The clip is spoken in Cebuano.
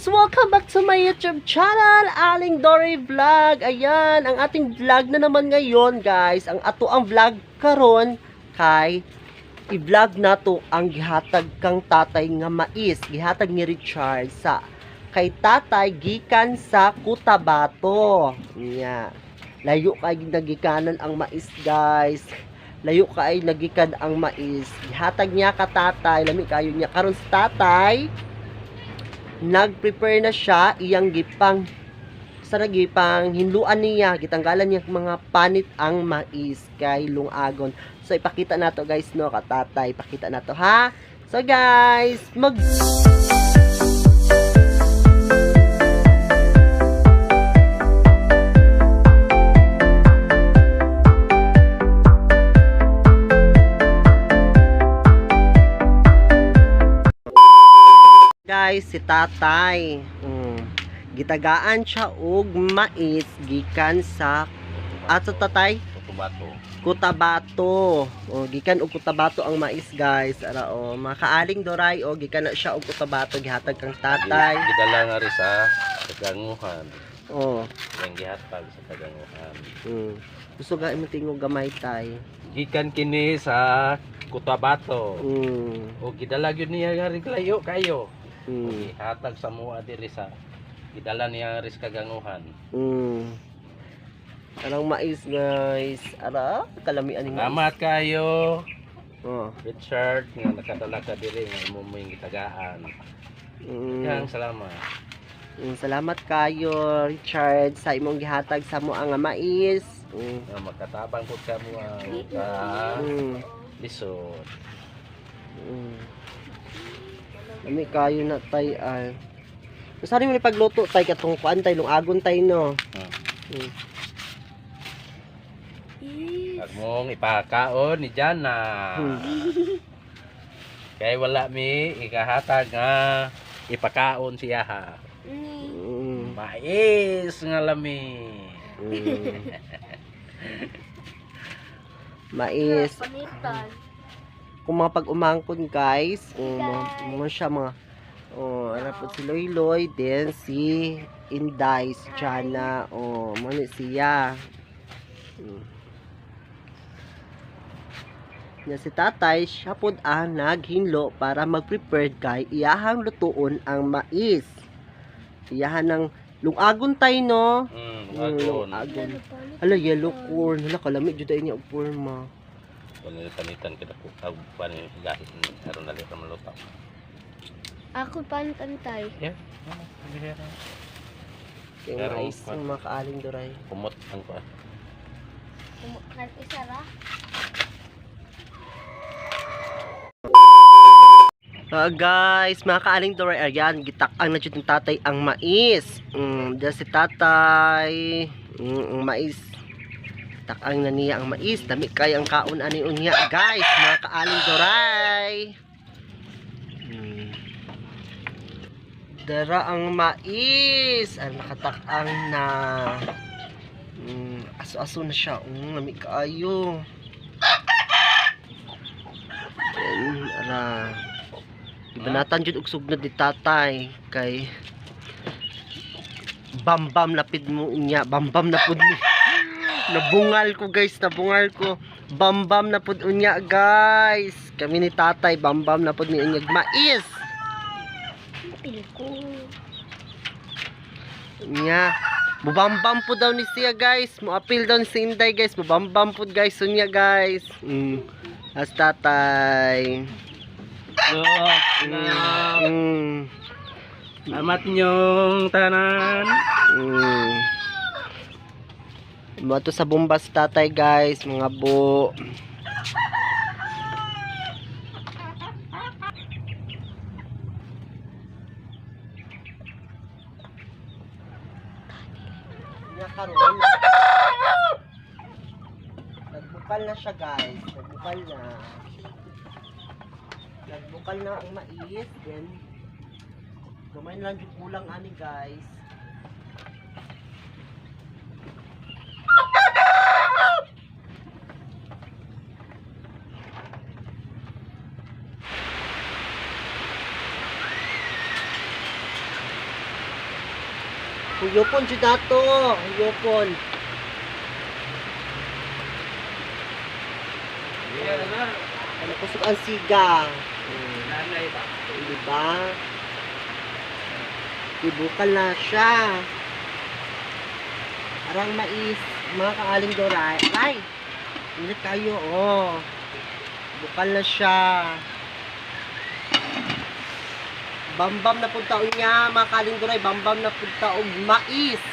Guys! Welcome back to my YouTube channel, Aling Dory Vlog! Ayan, ang ating vlog na naman ngayon, guys. Ang ato ang vlog karon kay i-vlog nato ang gihatag kang tatay nga mais. Gihatag ni Richard sa kay tatay gikan sa Cotabato. Nya. Layo kay nagikanan ang mais, guys. Layo kay nagikan ang mais. Gihatag niya ka tatay, lami kayo niya karon sa tatay. Nag-prepare na siya iyang gipang sa nagipang hinluan niya, gitanggalan niya mga panit ang mais kay lungagon. So ipakita nato, guys, no, katatay, ipakita nato, ha. So guys, mag guys, si tatay. Gitagaan siya og mais gikan sa ato tatay Cotabato. Cotabato. O, gikan og Cotabato ang mais, guys. Ara o, mga kaaling doray o, gikan na siya og Cotabato, gihatag kang tatay. Gidala nga rin sa Kaganguhan. O. Yang gihatag sa Kaganguhan. Gusto ga imong tingog gamay, tay. Gikan kini sa Cotabato. O gidala gyud niya nga rin layo kayo. Gihatag sa mua diri sa gidala niya rin sa Kaganguhan. Arang mais, guys. Ara, kalamian ning mais. Salamat kayo, Oh. Richard, nga nakadala ka diri nga imo mo yung gitagaan. Daghang salamat. Salamat kayo, Richard, sa imong gihatag sa mo ang mais. Nga makatabang pud ka mo sa lisod. Lami kayo na tay ay. Sari mo ni pagluto tay katong kuan tay lungagon tay, no. Ag mong ipakaon ni Jana. Kay wala mi ikahatag nga ipakaon siya ha. Mais nga lami. Mais. Panitan. Kung mga pag-umangkon, guys, mga siya mga oh, ano po si Loy Loy, then si Inday, si Jana, oh, mo ni siya. Nya si tatay, siya pod ang naghinlo para mag-prepare kay iyahang lutuon ang mais. Iyahan ng lungagon tay, no? Agon. Lungagon. Hala, yellow corn. Hala, kalami jud ay niya og forma. Kuno panitan kita ko ag pani gahit aron dali ra maluto. Ako panitan tay. Yeah. Kay Pero, mais ang mga kaaling doray. Kumot ang kuan. Kumukan isa ra. Guys, mga kaaling doray, ayan, gitak-ang na jud ng tatay ang mais. Diyan si tatay, ang mais. Gitak-ang na niya ang mais. Dami kay ang kaon ani unya, guys, mga kaaling doray. Dara ang mais. Ay, nakatak-ang na. Aso-aso na siya. Lami kaayo. Ayan, ara. Gibanatan jud og sugnod ni tatay kay bambam lapid mo unya, bambam na pud ni. Nabungal ko, guys, nabungal ko. Bambam na pud unya, guys. Kami ni tatay bambam na pud ni unya mais. Pili ko. Unya. Mubambam po daw ni siya, guys. Muapil daw ni si Inday, guys. Mubambam po, guys, unya, guys. As tatay. Salamat ninyong tanan. Mo to sa bumbas tatay, guys, mga bu. Nya karon. Nagbukal na siya, guys. Nagbukal na. Nagbukal na ang mais. Then, gamay na lang yung kulang ani, guys. Huyopon jud nato, huyopon. Yeah, na. Ano kusog ang siga. Nanay ba? Di ba? Ibukal na siya. Arang mais, mga kaaling doray. Ay! Init kayo, oh. Bukal na siya. Bambam na punta niya, mga kaaling doray. Bambam na punta og mais.